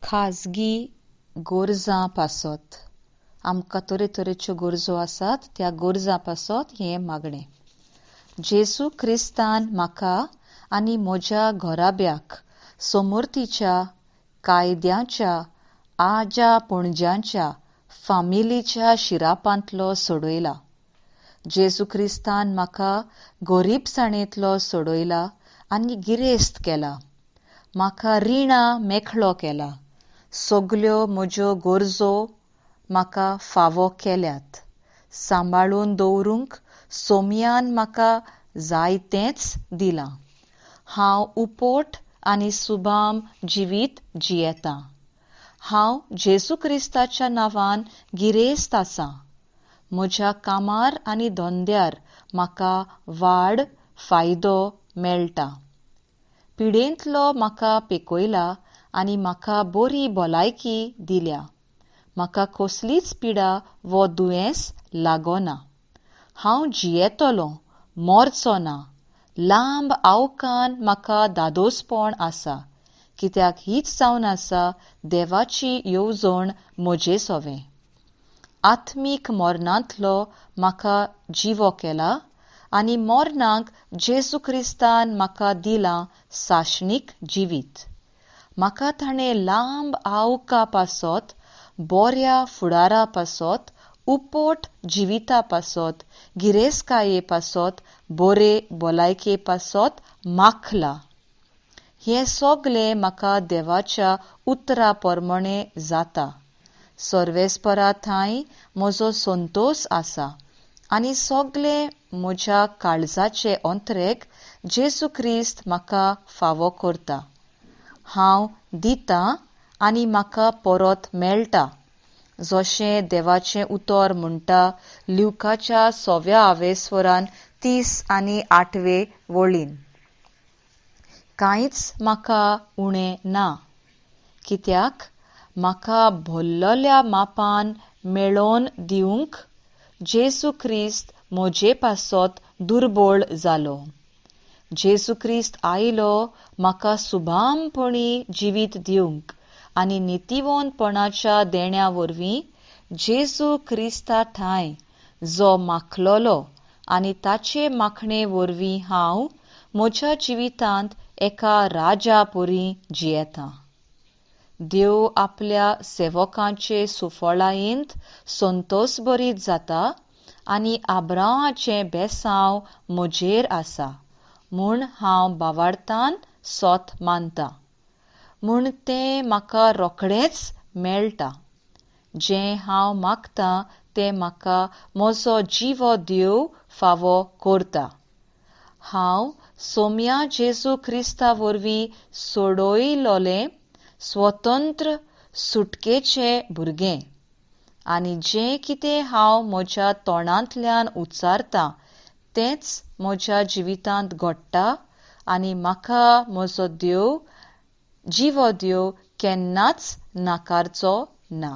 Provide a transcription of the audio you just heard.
खाजगी गरजां पासत, आमकां तरेतरेच्यो गरजो आसात, त्या गरजां पासत हें मागणें. जेजू क्रिस्तान म्हाका आनी म्हज्या घराब्याक समर्थीच्या, कायद्याच्या, आजा पणज्यांच्या, फामिलीच्या शिरापांतलो सोडयला. जेजू क्रिस्तान म्हाका गरीबसाणेंतलो सोडयला आनी गिरेस्त केला. म्हाका रिणां मेकळो केला. सगल्यो म्हज्यो गरजो म्हाका फावो केल्यात. सांबाळून दवरूंक सोमयान म्हाका जायतेंच दिलां. हांव उपोट आनी सुभाम जिवीत जियेतां. हांव जेजू क्रिस्ताच्या नांवान गिरेस्त आसां. म्हज्या कामार आनी धंद्यार म्हाका वाड फायदो मेळटा. पिडेंतलो म्हाका पेकयला आनी म्हाका बरी भलायकी दिल्या. म्हाका कसलीच पिडा वो दुयेंस लागना. हांव जियेतलों, मरचो ना. लांब आवकान म्हाका दादोसपण आसा, कित्याक हीच जावन आसा देवाची येवजण म्हजे सवें. आत्मीक मरणांतलो म्हाका जिवो केला आनी मरणाक जेजू क्रिस्तान म्हाका दिलां साशणीक जिवीत. म्हाका ताणें लांब आवका पासत, बऱ्या फुडारा पासत, उपोट जिविता पासत, गिरेस्तकाये पासत, बरे भलायके पासत माखला. हें सगलें म्हाका देवाच्या उतरा प्रमाणें जाता. सर्वेस्परा थांय म्हजो संतोश आसा आनी सगलें म्हज्या काळजाचे अंतरेक जेजू क्रिस्त म्हाका फावो करता. हांव दितां आनी म्हाका परत मेळटा. जशें देवाचें उतर म्हणटा ल्युकाच्या 6व्या आवेस्वरान 38 वळीन. कांयच म्हाका उणें ना, कित्याक म्हाका भरलेल्या मापान मेळोवन दिवंक जेजू क्रिस्त म्हजे पासत दुर्बळ जालो. जेजू क्रिस्त आयलो म्हाका सुभामपणी जिवीत दिवंक आनी नितीवंतपणाच्या देण्या वरवीं जेजू क्रिस्ता ठांय जो माखलोलो आनी ताचे माखणे वरवीं हांव म्हज्या जिवितांत एका राजा परी जियेतां. देव आपल्या सेवकांचे सुफळायेंत संतोशभरीत जाता आनी आब्रांवाचें बेसांव म्हजेर आसा म्हूण हांव भावार्थान सत मानता. म्हूण तें म्हाका रोखडेंच मेळटा. जें हांव मागतां तें म्हाका म्हजो जिवो देव फावो करता. हांव सोम्या जेजू क्रिस्ता वरवीं सोडयलोलें स्वतंत्र सुटकेचें भुरगें आनी जें कितें हांव म्हज्या तोंडांतल्यान उच्चारतां तेंच म्हज्या जिवितांत घडटा आनी म्हाका म्हजो देव जिवो देव केन्नाच नाकारचो ना.